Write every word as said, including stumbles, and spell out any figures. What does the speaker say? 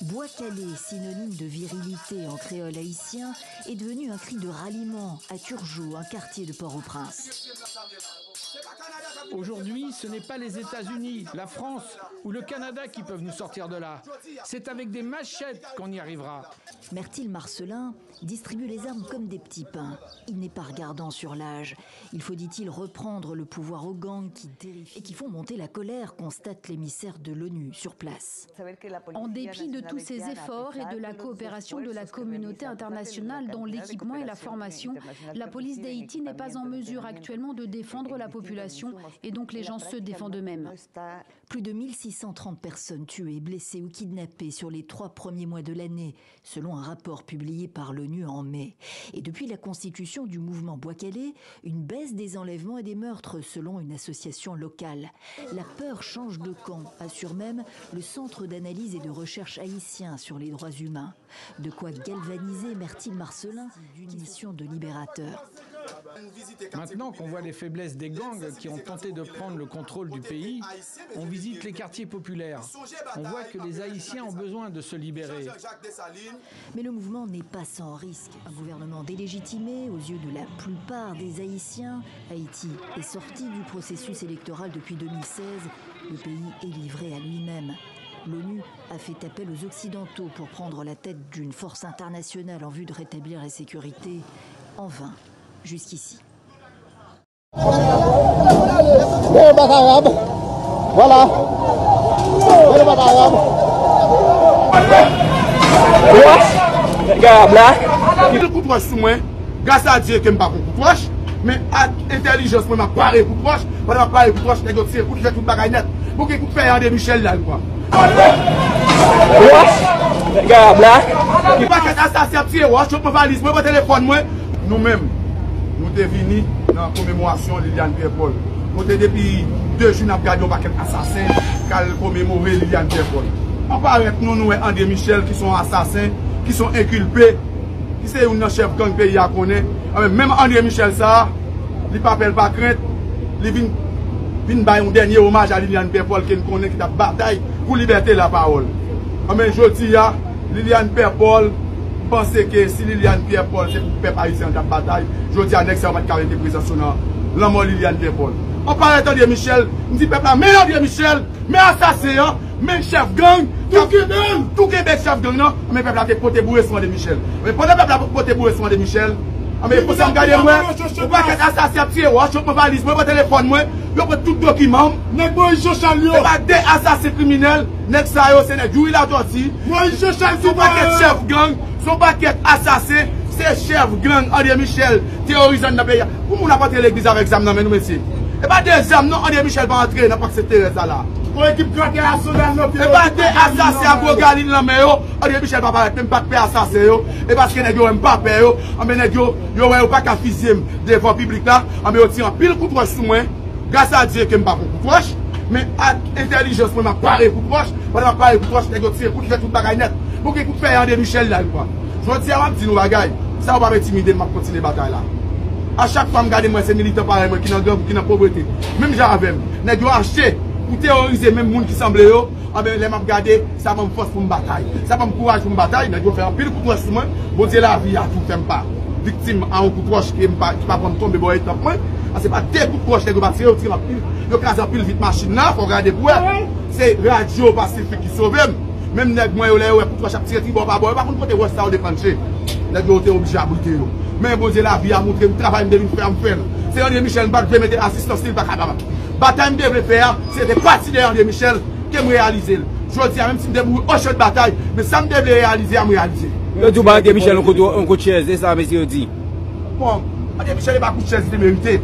Bois Calé, synonyme de virilité en créole haïtien, est devenu un cri de ralliement à Turgeau, un quartier de Port-au-Prince. Aujourd'hui, ce n'est pas les États-Unis, la France ou le Canada qui peuvent nous sortir de là. C'est avec des machettes qu'on y arrivera. Myrtil Marcelin distribue les armes comme des petits pains. Il n'est pas regardant sur l'âge. Il faut, dit-il, reprendre le pouvoir aux gangs qui terrifient et qui font monter la colère, constate l'émissaire de l'ONU sur place. En dépit de tous ces efforts et de la coopération de la communauté internationale dans l'équipement et la formation, la police d'Haïti n'est pas en mesure actuellement de défendre la population et donc les gens se défendent eux-mêmes. Plus de mille six cent trente personnes tuées, blessées ou kidnappées sur les trois premiers mois de l'année, selon un rapport publié par l'ONU en mai. Et depuis la constitution du mouvement Bois Calé, une baisse des enlèvements et des meurtres, selon une association locale. La peur change de camp, assure même le Centre d'analyse et de recherche haïtien sur les droits humains. De quoi galvaniser Myrtil Marcelin d'une mission de libérateur. Maintenant qu'on voit les faiblesses des gangs qui ont tenté de prendre le contrôle du pays, on visite les quartiers populaires. On voit que les Haïtiens ont besoin de se libérer. Mais le mouvement n'est pas sans risque. Un gouvernement délégitimé aux yeux de la plupart des Haïtiens. Haïti est sorti du processus électoral depuis deux mille seize. Le pays est livré à lui-même. L'ONU a fait appel aux Occidentaux pour prendre la tête d'une force internationale en vue de rétablir la sécurité. En vain, jusqu'ici. Bon, bak Arab. Vwala. Bon, bak Arab. Wòch. Nèg Arab la. Pil kout wòch sou mwen. Gras a Dye ke m pa gon kout wòch. Men ak entèlijans mwen, m ap pare kout wòch. Pandan m ap pare kout wòch, nèg yo tire kout fè, tout bagay nèt. Bon, gen kout fè André Michel la, l pran. Wòch. Nèg Arab la. Yon pakèt asasen ap tire wòch, yo pran valiz mwen, pran telefòn mwen. Nou menm, nou te vini nan komemorasyon Liliane Pierre Paul. Kote depi de jou n ap gade yon pakèt asasen k al komemore Liliane Pierre Paul. An parèt nou, nou wè André Michel ki se yon asasen, ki se yon enkilpe, ki se youn nan chèf gang peyi a konnen. Anben, menm André Michel sa a, li pa pè, l pa krent, li vin, vin bay yon dènye omaj a Liliane Pierre Paul ke n konnen ki t ap batay pou libète lapawòl. Anben, jodi a, Liliane Pierre Paul, m panse ke si Liliane Pierre Paul se pou pèp ayisyen an t ap batay, jodi a nèg sa yo pa t ka mete prezans yo nan lanmò Liliane Pierre Paul. An parèt André Michel, m di pèp la, men André Michel, men asasen an, men chèf gang, tou kenbe l, tou kenbe chèf gang nan, men pèp la te pote boure sou André Michel. Men pandan pèp la pote boure sou André Michel, anben, pou sa m gade mwen, yon pakèt asasen ap tire wòch, yo pran valiz mwen, pran telefòn mwen, yo pran tout dokiman m. Nèg Moyiz Jochal yo. Se pa de asasen kriminèl, nèg sa yo se nèg Youri Latortue. Moyiz Jochal se yon pakèt chèf gang, se yon pakèt asasen, se chèf gang André Michel, teworizan nan peyi a. Pou moun ap antre legliz avèk zam nan men nou, mesye. E pa de zam non, André Michel pa antre nan Pak Sent Terèz la la. Yon ekip gratè a Sodan nan. E pa de asasen a gwo galil nan men yo, André Michel pa parèt, men m pa t pè asasen yo. E paske nèg yo wè m pa pè yo, anben nèg yo, yo wè yo pa ka fizye m devan piblik la, anben yo tire anpil kout wòch sou mwen. Gras a Dye ke m pa pran kout wòch, men ak entèlijans mwen, m ap pare kout wòch. Pandan m ap pare kout wòch, nèg yo tire kout fè, tout bagay nèt. Bon, gen kout fè André Michel la, l pran. Jodi a, m ap di nou bagay, sa yo p ap entimide m, m ap kontinye batay la. A chak fwa m gade, m wè se militan parèy mwen ki nan gang, ki nan povrete, menm jan avè m, nèg yo achte pou teworize menm moun ki sanble yo. Anben, lè m ap gade, sa ban m fòs pou m batay. Sa ban m kouraj pou m batay. Nèg yo fè anpil kout wòch sou mwen. Bondye lavi a tou fè m pa viktim a yon kout wòch ki m pa, ki pa pran m tonbe bò etanp mwen. An, se pa de kout wòch nèg yo pa tire, yo tire m anpil. Yo kraze anpil vit machin nan, fò w gade pou wè. Se radyo Pasifik ki sove m. Menm nèg mwen yo, lè yo wè kout wòch ap tire tribò pa bò, yo pa konn kote wòch sa yo depanche. Nèg yo te oblije abrite yo. Men Bondye lavi a montre m travay m te vin fè a, m fè l. Se André Michel, m pa t vle mete asistans li, li pa kapab. Batay m te vle fè a, se te pati de André Michel ke m reyalize l. Jodi a, menm si m te mouri o chan de batay, men sa m te vle reyalize a, m reyalize l. Yo di w ba André Michel yon kout, yon kout chèz, e sa mesye yo di. Bon, André Michel, e pa kout chèz li te merite.